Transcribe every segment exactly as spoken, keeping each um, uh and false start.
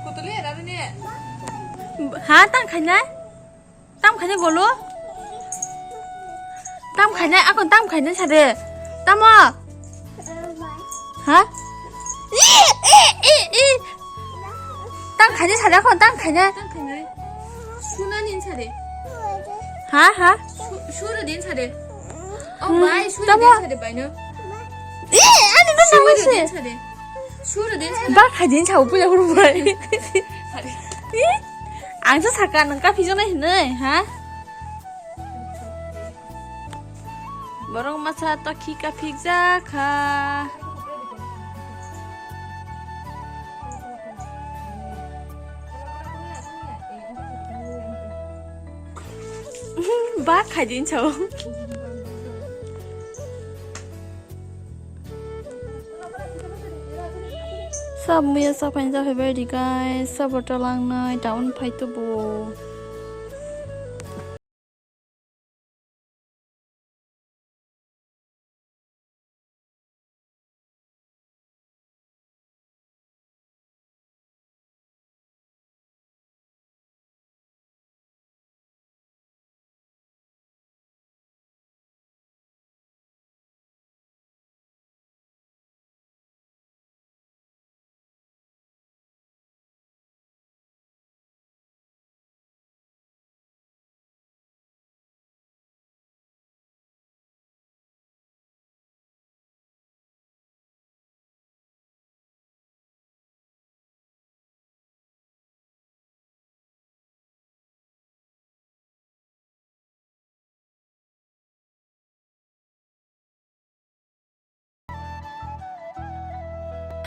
Kutuli era ni. Ha, tang khainai? Tam khainai golo? Tam khainai, akon tam khainai sade. Tamo? Ha? I, i, i, i. Tam khainai sade, akon tam khainai. Tam khainai. Suna ni sade. Ha, ha? Su-, suru din sade. Oh, bai, suru din sade, bai no. I, ani no. Suru din sade. Suru din sade. Ba khaidin chau puja huru bai. Sade. I, ang sa saka nang ka phi jona hinai, ha? Borok masa to khi ka phik ja kha. Ba khaidin chau. Sab muya sab khain ja phai bai di guys. Sab bottle ang nai town phai to bo.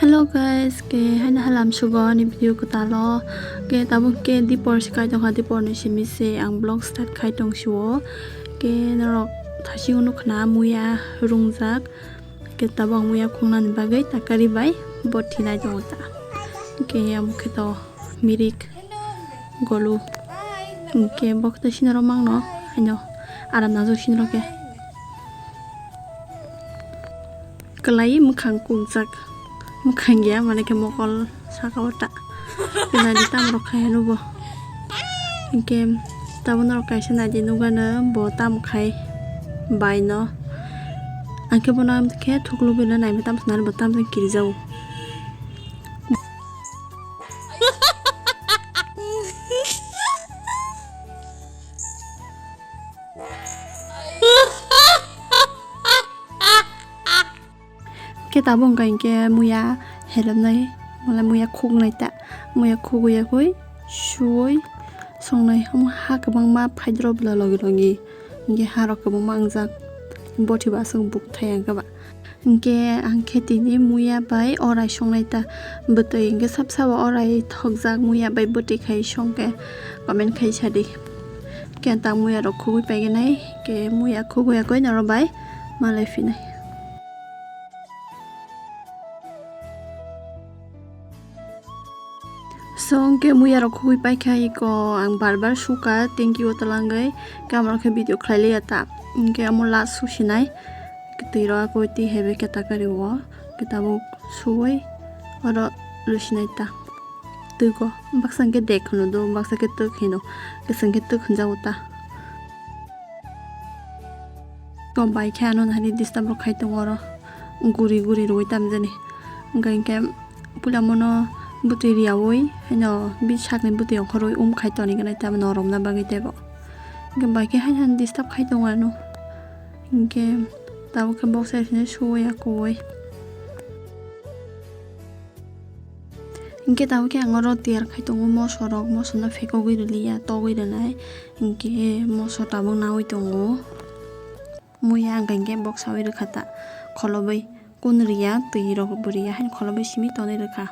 Hello guys, ke haino halam sugo ani video kwtalo. Ke tabuk ke dipor se kai tongkha, dipor ni simi se ang vlog start khai tong sio. Ke norok thasing unu khna muya rungjak. Ke tabuk ang muya khungnani bagwi takari bai bo thinai tongo ta. Ke amo khe to mirik golu. Ke bo khe to sinaro mangno haino aram najak sinaro ke. Kwlai mwkhang kukjak, mwkhang ya mane khe mokol saka o ta. Nadi tam rok khai hwnwi bo. Hinkhe tabuk norok kaisa nadi nukgano bo tam khai bai no. Hinkhe bono khe thuklubui no naimai tam swnani bo tam jani kirijago. Khe tabuk wngkha hinkhe muya helopnai, mane muya khuknai ta, muya khugwi yakui suwi songnai. Omo ha kwbangma phaidrop bwla logi logi, hinkhe harok kwbangma wngjak, bothiba aswk bukthai ang khe ba. Hinkhe ang khe tini muya bai orai songnai ta, bwtwi hinkhe sab sabo orai thokjak muya bai bwtwi khai songkhe comment khai sadi. Khe ta muya rok khugwi paigenai, khe muya khugwi yakui norok bai malai phinai. So, hinkhe muya rok khugwi paikha iko ang bar bar suka, thank you twlangwi, khe amo khe video khlai liya ta, hinkhe amo last susinai, twi rok akoi twi hai bai khe takari o, khe tabuk suwi oro lusinai ta, twiko baksa hinkhe dek hwno do, baksa khe twk hino, khe swngkhe twk hwnjago ta. To bai khe ano nahani disturb rok khai tongo oro. Guri guri rwui tamjani. Hwnkhe hinkhe puila mono bwtwi riyaui haino bini sakni bwtwi ongkhorwi um khai toni gwnai tamo norokna bagwi teibo. Hinkhe bai khe haino disturb khai tongo ano. Hinkhe tabuk khe boksai sini suya kuwi. Hinkhe tabuk khe ang oro tiyar khai tongo moso rok, moso no phekogwi rwliya, togwi rwnai. Hinkhe moso tabuk naui tongo. Muya ang hinkhe boksaui rwkha ta kholobwi, kun riya, twi rok bo riya haino kholobwi simi tonwi rwkha.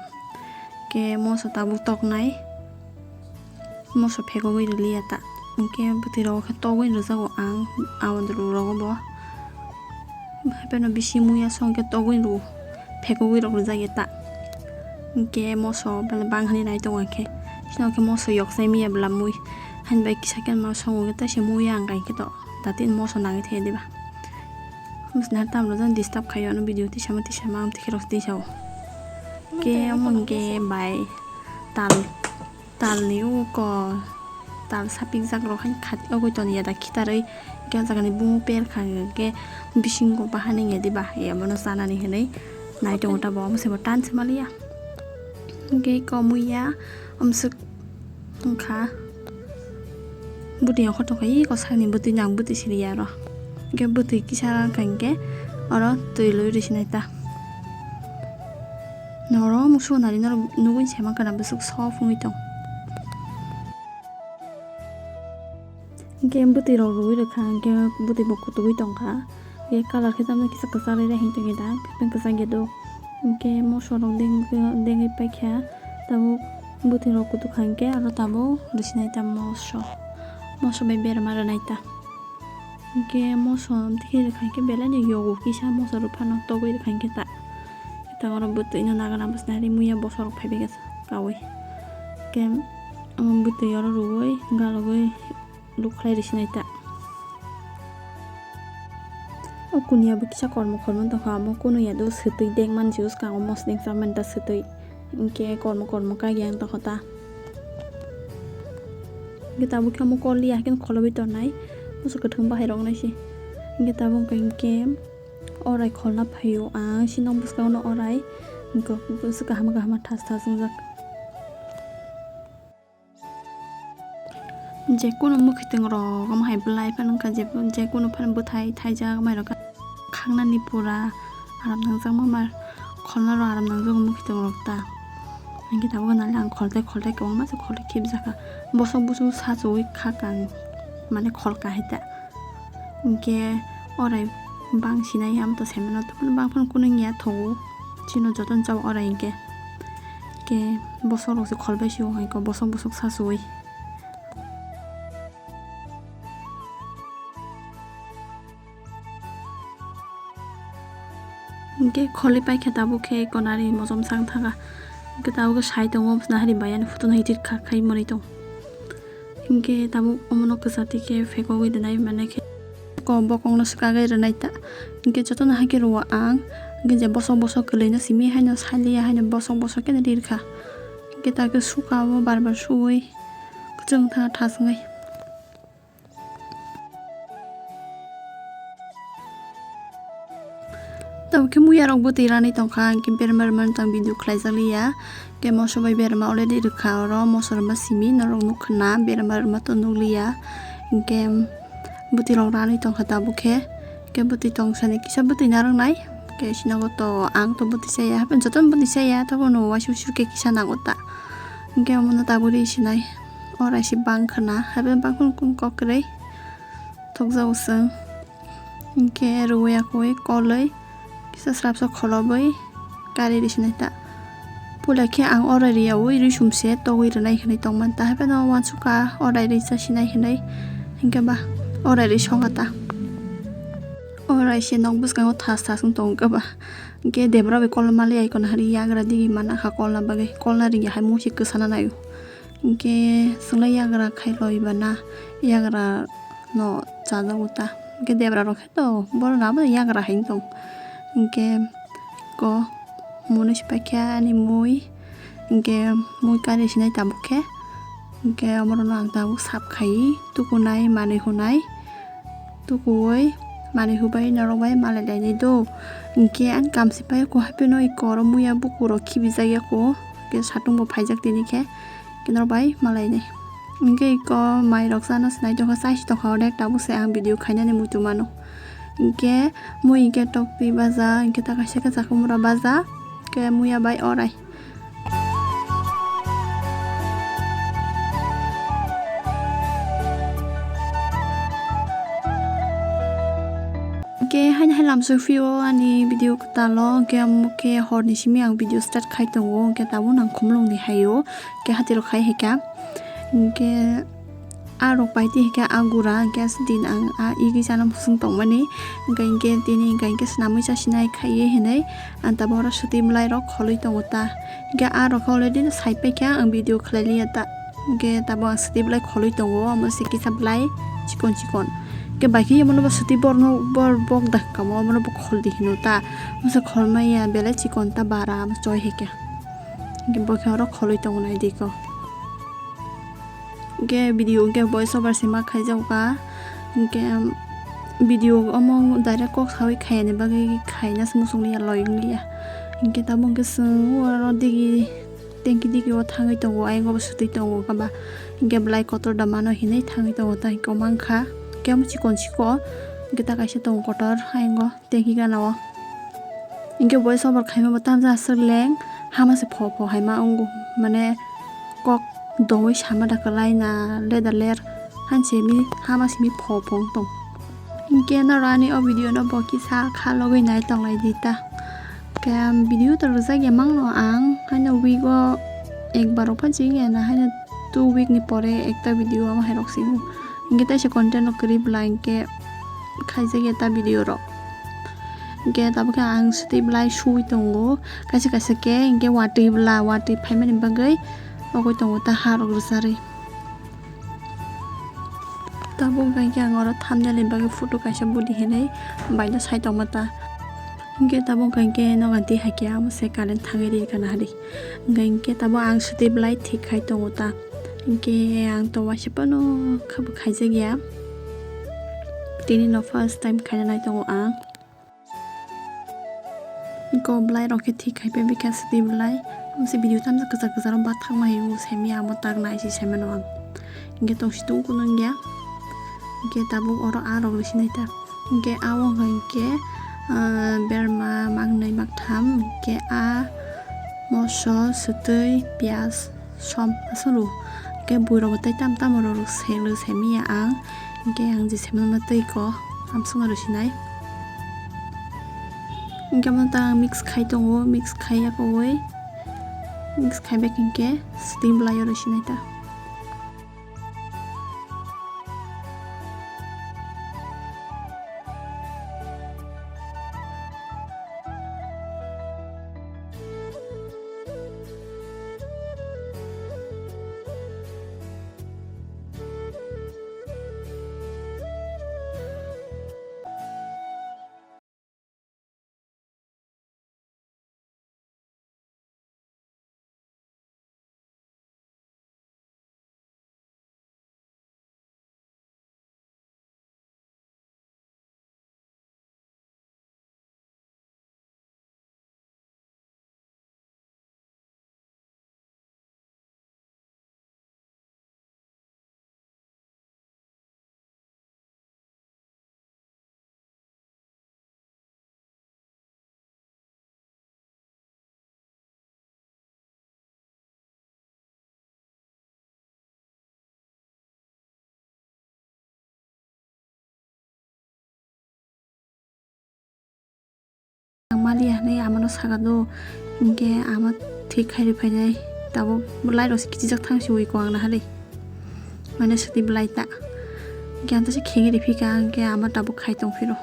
Hinkhe moso tabuk toknai. Moso phegogwi rwliya ta. Hinkhe bwtwi rogo khe togwi rwjago ang, aboni rogo bo. Hapheno bisi muya song khe togwi rw, phegogwi rok rwjak ya ta. Hinkhe moso belai bang hwnwi nai tongo khe. Sino khe moso yoksai miya bwla mui. Haini bai kisa khe ma songo khe taisa muya ang khe to. Dati moso nangwi thaya diba. Hamasni ha tamrok jani disturb khaio ano video tisama tisama ang tikhe rok tisao. Ke omo hwnkhe bai tal, talni uko tal sapikjak rok haino khati ogwi tongya da khitarwi. Ke o jagani bumo perkha hwnkhe bisingo bahani wngya diba, abono chanani hinwi nai tongo ta bo, omo se bo tan se maliya. Hwnkhe iko muiya omswk wngkha. Bwtwi ongkhor tongkha, iko sakni bwtwi no ang bwtwi siriya oro. Hwnkhe bwtwi kisa wngkha hwnkhe oro twi lui rwsinai ta. Noro musu nari norok nugwi se mankha na bwswk soft wngwi tong. Hwnkhe bwtwi rok rwui rwkha, hwnkhe bwtwi bo kutugwi tongkha. Hwnkhe colour khe tamni kisa kwchak rwi rwi hinwi tongya da, hwnkhe kwchak ya do. Hwnkhe moso rok deng-, dengwi paikha, tabuk bwtwi rok kutukha hwnkhe aro tabuk rwsinai ta moso. Moso bai berma rwnai ta. Hwnkhe moso amtwi khe rwkha hwnkhe belai no yogo kisa moso rwphano togwi rwkha hwnkhe ta. Ta oro bwtwi no nagana bwsnai ri muiya bosor rok phaibai kha kaui. Hwnkhe omo bwtwi oro rwui galogwi lukhlai rwsinai ta. O kuniya bo kisa kormo kormo tongkha, omo kunu ya do swtwi dek mansi bwskango mosodeng chamani ta swtwi. Hwnkhe kormo kormo kagiyang tongkha ta. Hwnkhe tabuk khe omo kol ya, haikhe kholobwi tongnai. Bwswk kwthwng bahai rok nai se. Hwnkhe tabuk hwnkhe, hwnkhe orai kholna phaio ang, sinong bwskango no orai. Hwnkhe bwswk kaham kaham thas thas wngjak. Je kunu mwkhwtwng rok omo hai bwlai phano wngkha, je, je kunu phano bwthai thaijak mai rok kha-, khangnani pura aram nangjakma mar kholna rok aram nangjago mwkhwtwng rok ta. Hwnkhe tabuk nali ang kholtai kholtai kwbangma se kholwi khibjak kha. Bosok bosok sachuwi kha kang mane khol kahai ta. Hwnkhe orai bang sinai ya, amto saimano, tamo bang phano kunu wngya thogo. Chino jotono chao orai hwnkhe. Hwnkhe bosok rok se kholbai sio, hwnkhe bosok bosok sachuwi. Hwnkhe kholwi paikha tabuk khe konari mojom sang thangkha. Hwnkhe tabuk khe sai tongo, bwsna hari bai ani photo no hitir kha khai manwi tong. Hwnkhe tabuk omono kwchati khe phekogwi rwnai mane khe ko bokongno swkagwi rwnai ta. Hwnkhe jotono hai khe rwo ang. Hwnkhe je bosok bosok kwlwino simi haino saliya haino bosok bosok khe rirkha. Hwnkhe ta khe suka o bar bar suwi kwchwng tha thas wngwi. Tabuk khe muya rok bwtwi ranwi tongkha, hwnkhe berma rwmani tong video khlaijak liya. Hwnkhe moso bai berma already rwkha oro, moso rwma simi norok nukha na, berma rwma to nukliya. Hwnkhe bwtwi rok ranwi tongkha tabuk khe. Hwnkhe bwtwi tongsani kisa bwtwi narwknai. Hwnkhe sinogo to ang to bwtwi chaya, hapheno jotono bwtwi chaya, tabukno waisa waisa khe kisa nango ta. Hwnkhe omono tabuk ri sinai. Orai se bang khwna, hapheno bang khwna kok kwrwi. Thokjago chwng. Hwnkhe rwui akwui kolwi kisa srapsa kholobwi kari risinai ta. Puila khe ang orai riyaui risum se togwi rwnai hinwi tongmani ta, hapheno uansukha orai risa sinai hinwi. Hwnkhe ba orai risongkha ta. Orai se nok bwskango thas thas wng tongo khe ba. Hwnkhe debra bai kolma le ai kono hari yagra digi mana kha kolna bagwi, kolna riya hai mungsi kwsana naio. Hwnkhe chwngno yagra khailaiba na, yagra no chajago ta. Hwnkhe debra rok khe to borok no abono yagra hai wng tong. Hwnkhe ko mwnwi se paikha ani mui, hwnkhe mui kari sinai tabuk khe. Hwnkhe omorokno ang tabuk sap khai tukunai manwi hunai. Tukuui manwi hubai norok bai malai lainai do. Hwnkhe ani kamsi pai kho hapheno iko oro muya bukurok khibijakya kho. Hwnkhe satung bo phaijak tini khe. Hwnkhe norok bai malainai. Hwnkhe iko mai rok chana sinai tongkha, chai si tongkha, onek tabuk se ang video khainani muitu mano. Hwnkhe mui hwnkhe tokti baja, hwnkhe ta kaisa khe chakhumra baja, hwnkhe muya bai orai. Hwnkhe haini hai lamsok phio ani video kwtalo, hwnkhe amo khe horni simi ang video start khai tongo, hwnkhe tabuk nang khumlungni haio, hwnkhe hatirok khai haikha, hwnkhe. Ah rok pai twi hwnkhe ah gura hwnkhe aswk din ang ah igwi chana muchung tongmani, hwnkhe hwnkhe tini hwnkhe hwnkhe swnamwi chasinai khaiwi hinwi ang tabuk oro swtwi bwlai rok kholwi tongo ta, hwnkhe ah rok khe already no sai paikha ang video khlai liya ta, hwnkhe tabuk ang swtwi bwlai kholwi tongo, omo se kisa bwlai chikon chikon, hwnkhe bai khe omono bo swtwi borno bor bok da kamo omono bo kholdi hino ta, omo se kholmaya belai chikon ta bara omo choi hai khe. Hwnkhe bo khe oro kholwi tongo naidi kho. Hwnkhe video hwnkhe voice over se ma khaijago kha. Hwnkhe video omo direct kok sawi khaiyani bagwi khaina se muchung liya, loi wng liya. Hwnkhe tabuk hwnkhe chwng oro digi tanki digi o thangwi tongo, ayang o bo swtwi tongo kha ba. Hwnkhe belai kotor da mano hinwi thangwi tongo, tai kok mankha. Hwnkhe omo chikon chikon, hwnkhe ta kaisa tongo kotor ayang o. Tei hwnwi gana o. Hwnkhe voice over khaima bo tamsa aswk leng hama se pho pho haima wngo. Mane kok dongwi sama da kwlai na le da ler. Hain simi hama simi pho pho wng tong. Hwnkhe norok ani o video no bo kisa kha logwi nai tong lai di ta. Khe ang video to rwjak ya mang no ang. Haino week o ekbar o pha jing ya na haino two week ni pore ekta video ama hai rok singo. Hwnkhe teisa content rok kwrwi bwla hwnkhe khaijak ya ta video rok. Hwnkhe tabuk khe ang swtwi bwlai suwi tongo. Kaisa kaisa khe hwnkhe watwi bwla, watwi phaimani bagwi ogwi tongo ta ha rok rwcharwi. Tabuk hwnkhe ang oro thumbnail ni bagwi photo kaisa budi hinwi baino sai tongma ta. Hwnkhe tabuk hwnkhe nogo twi hai khe amo se current thangwi ri kana hari. Hwnkhe tabuk ang swtwi bwlai thik khai tongo ta. Hwnkhe ang to waisa phano kha bo khaijak ya. Tini no first time khaina nai tongo ang. Hwnkhe o bwlai rok khe thik khai pai bikha swtwi bwlai. Amo se video tamsa kwchar kwchar o bathakma hinwi saimanya amo tak nai se saimano ang. Hwnkhe tongsi tong kunu wngya. Hwnkhe tabuk oro a rok rwsinai ta. Hwnkhe a o hwnkhe, ah, berma maknwi maktham, hwnkhe a moso, swtwi, piyaj, som aswk rw. Hwnkhe buirokbo tei tamo tamo rw se, rw saimanya ang. Hwnkhe ang je saimanma twi kok amsukno rwsinai. Hwnkhe omo ta ang mix khai tongo, mix khai yakowi. Mix khai bai hwnkhe swtwi bwlai o rwsinai ta. Ang maliya hinwi amano saka do, hwnkhe ama thik khai rw phainai, tabuk bwlai rok se kichijak thang si ui ko ang naharwi, mane swtwi bwlai ta, hwnkhe ang tesa khengwi rw phika, hwnkhe ama tabuk khai tong phiro.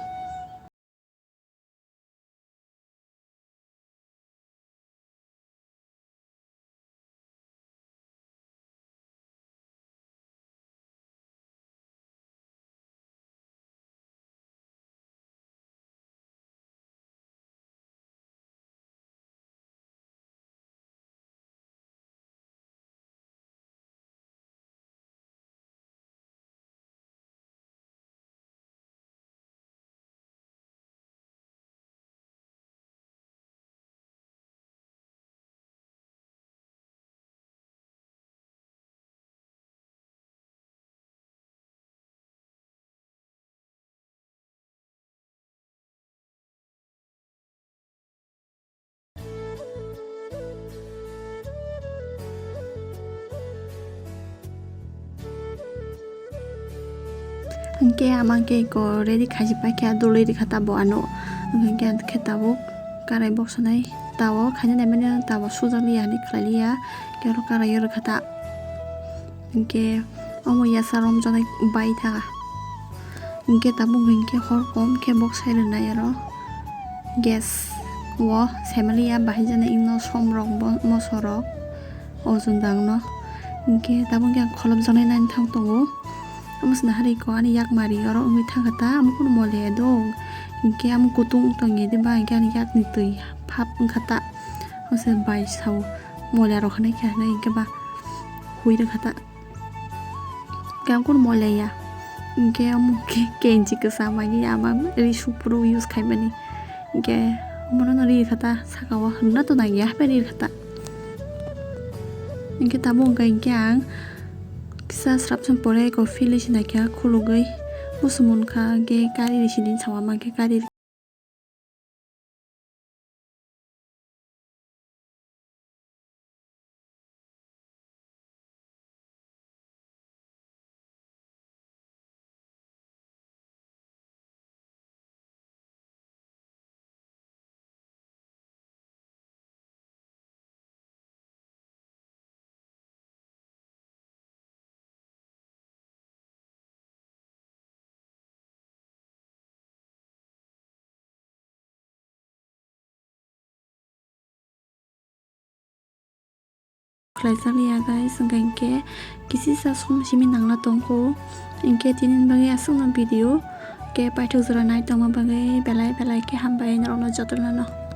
Hwnkhe ama khe eko ready khaijak pai khe dului rikha ta bo ano. Hwnkhe khe tabuk karai boksanai tao khaina naimani tao sujak liya hinwi khlai liya. Khe oro karai o rwkha ta. Hwnkhe omo yasa romjaknai bai tha. Hwnkhe tabuk hwnkhe hor kom khe boksai rwnai aro gas o saimaliya bahai jani ino som rok bo moso rok o jundang no. Hwnkhe tabuk khe ang kholopjaknai nani thang tongo. Omo se naharwi ko ani yak mari oro wngwi thangkha ta, omo kunu mole do. Hwnkhe omo kutung tongya de ba hwnkhe ani yakni twi phap wngkha ta. Omo se bai sao. moila rok hinwi khe hinwi hinkhe ba hui rwkha ta. Hinkhe ang kunu moila ya. Hinkhe omo khe kenji kwcham ani ama ri supro use khaimani. Hinkhe omono no ri rwkha ta saka o hwnna to nangya haphai ri rwkha ta. Hinkhe tabuk wngkha hinkhe ang kisa srapsa pore coffee lisi naikha khulugwi musumun kha hinkhe kari risi din sawa mankhe kari. Khlaijak ya guys, hwnkha hinkhe kisisa som simi nangna tongkho. Hinkhe tini bagwi aswkno video khe paithak jora nai tongma bagwi belai belai khe hambai norokno jotono no.